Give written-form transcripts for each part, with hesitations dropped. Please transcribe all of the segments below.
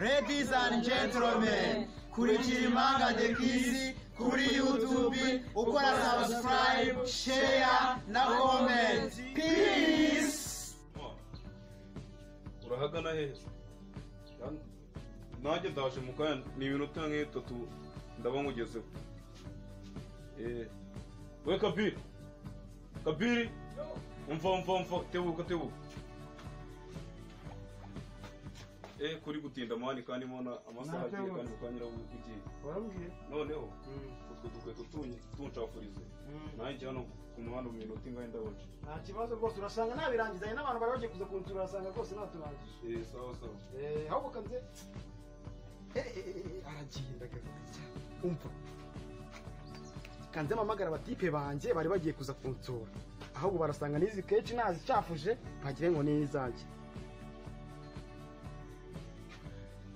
Ladies and gentlemen, kurikira Impanga The Kiss kuri YouTube, ukora subscribe, share na comment. Peace. Urahagana hehe? Nanjye ndaje mu kanya, ni iminota nk'itatu ndaba nkugezeho. We Kabiri, Kabiri, umva umva umva, tebuka tebuka. Kuri gutinda mani kandi mbona amasaha agiye kandi mukanyira ugiye. Warambwiye? Noneho utwo dukweto tunshafurize. Nanjye hano ku muhanda mu minota ingahe ndabona. Nta kibazo rwose, urasanga nabirangizanye n'abantu bari bagiye kuza kunsura, urasanga rwose naturangije. Sawa sawa. Ahubwo kanze aragenda gavuga. Umva. Kanze mpamagara abatipe banjye bari bagiye kuza kunsura. Ahubwo barasanga n'izi kenshi nazicafuje bagire ngo ni izanjye.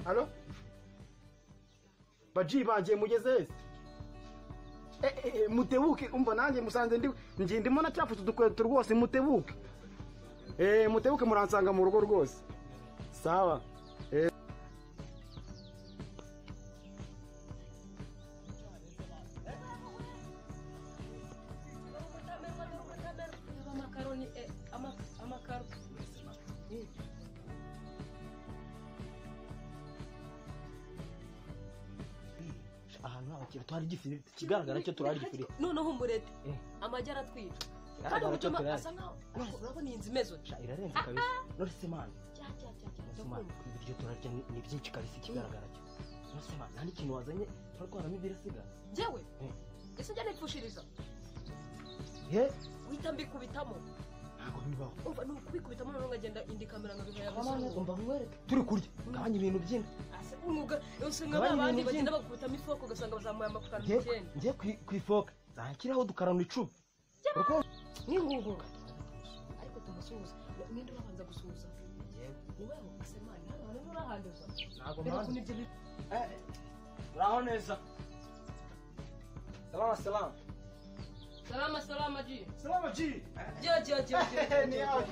Alo? Baji banjye mugeze hese? Mutebuke, umva nanjye musanze ndi ngiye ndimo nacafuje udukweto rwose, mutebuke. Mutebuke muransanga mu rugo rwose. Sawa. Ahantu abakira twari gifiriti kigaragara cyo turari gifiriti. Noneho umurete amajya aratwica kandi umutima asa nkaho urabona iyi nzu imeze utya irarenze kabisa. None se man, ibiryo turarya ni byinshi kabisa ikigaragara cyo. None se man, nta n'ikintu wazanye turatwaramo ibirasiga? Njyewe ese njya nipfushiriza uhita mbikubitamo. Ntabwo bibaho. Umva ni ukubikubitamo noneho nkagenda indi kamera nkabihaya gusa. Umva nkwereke turi kurya gabanya ibintu byinshi. Umwuga usanga abandi bagenda bakubitamo ifoko ugasanga bazamuye amafaranga 9. Ngiye ku ifoka zankiraho dukarano 10. N'ingungu ariko tumusuhuza ninde urabanza gusuhuza? Ni wewe asemani hano hano urahanduza. Ntabwo mpande. Uraho neza. Salama salama. Salama salama G. Salama G. Jia jia jia jia. Ni hao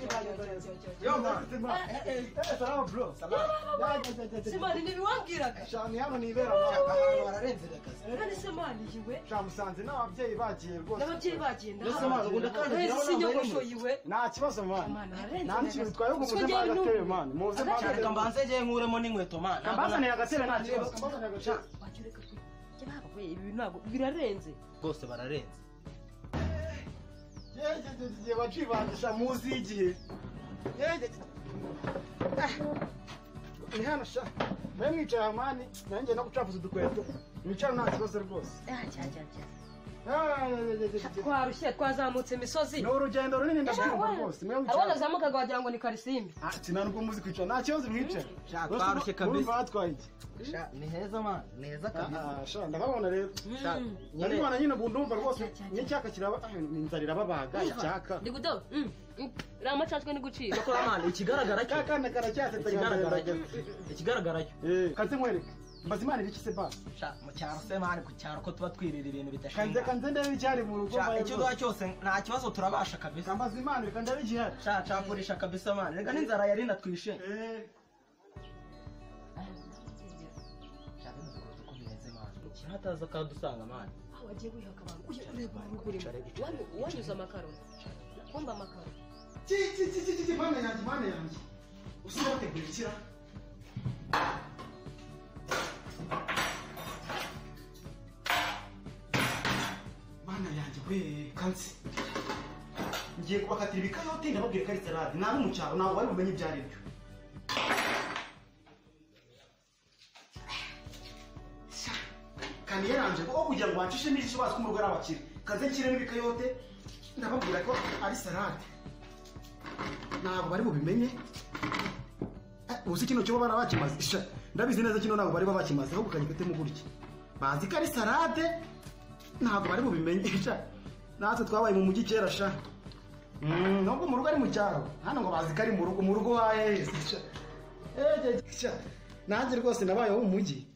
Yo man. Salama bro. Salama. Semani nibiwambwiraga. Shani hano nibera ahantu hararenze akazi. None semani yiwe. Shamusanze n'ababyeyi bagiye rwose. N'ababyeyi bagiye ndaha. Ubundi kandi sinyogosho yiwe. Nta kibazo man. Nta kintu twaye ngo muze agatebe man. Muze man. Reka mbanze ngiye nkuremo n'inkweto man. Kambazane agatebe nta kibazo. Kambazane agatebe. Wajureka kwe. Cyaba kwe ibi ntabwo birarenze. Rwose bararenze. Ye bacibangisha muzi igihe. Ni hano sha. Mwe mwicara mani, nanjye no gucafuza udukweto. Mwicara nta kibazo rwose. Twarushye twazamutse imisozi. Ni urugendo runini ndabyumva rwose. Mwe mwicara. Abana zamukaga wagira ngo ni Karisimbi. Nta nubwo muzi kwicara nta kibazo mwicara. Twarushye kabisa. Batwaye iki? Ni heza man, ni heza kabisa. Sha ndababona rero. Ndabibona nyine ubu ndumva rwose n'icyaka kiraba inzara irababaga icyaka. Ndi gudo. Ramacacwe ni gucira. Cyakora man, ikigaragara cyo. Kakana karacyasetse ikigaragara cyo. Kanze nkwereke. Mbaza Imana ibiki se basi. Sha mu cyaro se man, ku cyaro ko tuba twirira ibintu bidashinga. Kanze kanze ndebe icyari mu rugo. Sha icyo duha cyose nta kibazo turabasha kabisa. Mbaza Imana reka ndebe igihari. Sha cafurisha kabisa man. Reka n'inzara yari natwishe. Hataza akadusanga mani. Aho wagiye wihaka abantu ureba urugurimo wanyuze amakaro kumba amakaro. Ki mana yanjye mana yanjye. Usiba bategura ikira. Mana yanjye we kansi. Ngiye kubakatira ibikayote ndababwira ko ari salade. Nabo mu cyaro ntabwo bari bumenye ibyo ari byo. Yaranje ko kugira ngo bancishe n'ijisho bazi ko mu rugo ari abakire. Kaze nshyiremo ibikayote ndababwira ko ari salade. Ntabwo bari bubimenye. Uzi kino cyo bara bakimaze. Ndabizi neza kino ntabwo bari bakimaze ahubwo kanyifitemo gutya. Bazi ko ari salade ntabwo bari bubimenye. Natwe twabaye mu mujyi kera sha. Nubwo mu rugo ari mu cyaro. Hano ngo bazi ko ari mu rugo hahe. Nanjye rwose nabayeho mu mujyi.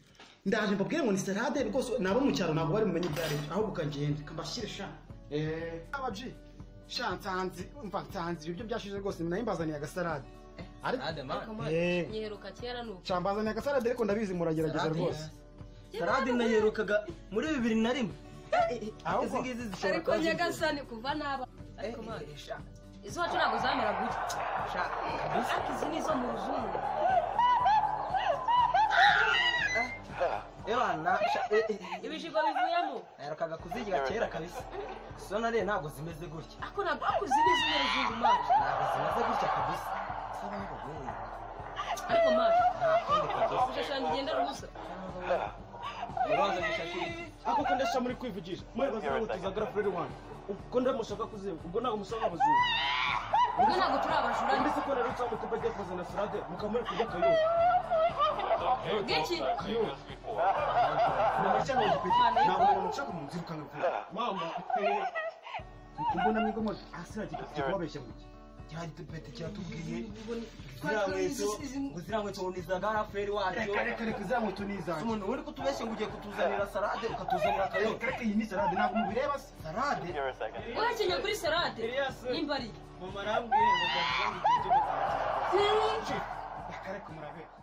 Ndaje mbabwire ngo ni salade rwose nabo mu cyaro ntabwo bari bumenye ibyo ari byo ahubwo kangenda kambashyire sha. Abaji sha nsanze umva nsanze ibyo byashize rwose nayo mbazaniye agasalade. Ariko nyiheruka kera nuko. Cyambazanye agasalade ariko ndabizi muragerageza rwose. Salade nayiherukaga muri 2001. Izi ngizi zishobora ariko nyagasani kuva naba. Ariko man. Izo wacu ntabwo zamera gutya. Ariko izi ni izo mu ruzungu. Ebana ibijigo bivuyemo. Naherukaga kuzirya kera kabisa. Gusa nariye ntabwo zimeze gutya. Ako ntabwo ako izi ni izo mu ruzungu man. Ntabwo zimeze gutya kabisa. Ariko man. Ushashanga igenda rubusa. Ubanza gushashira. Ako ko ndasha muri kwivugisha. Mwe bazana tuza Frere wanjye. Ubwo ndamushaka kuziba. Ubwo ntabwo mushaka abazungu. Ubwo ntabwo turi abajura. Mbese ko rero cyangwa tubajye kuzana salade mukamuri kurya kayo. Giki? Kayo. Ntabwo umuntu ushaka mu nzira ukanga vuba. Mama. Mbona mwigo mo asira gikafite kubabeshya ngo iki. Cyari kiratubwiye. Ziriya nkweto ni za Garaferi wacu. Reka reka ziriya nkweto ni izanjye. Umuntu uri kutubeshya ngo ugiye kutuzanira salade ukatuzanira akayoga. Reka reka iyi ni salade ntabwo mubireba se. Salade? Uhekenye kuri salade? Nimba ari. Mama arambwiye ngo Reka reka murabeshya.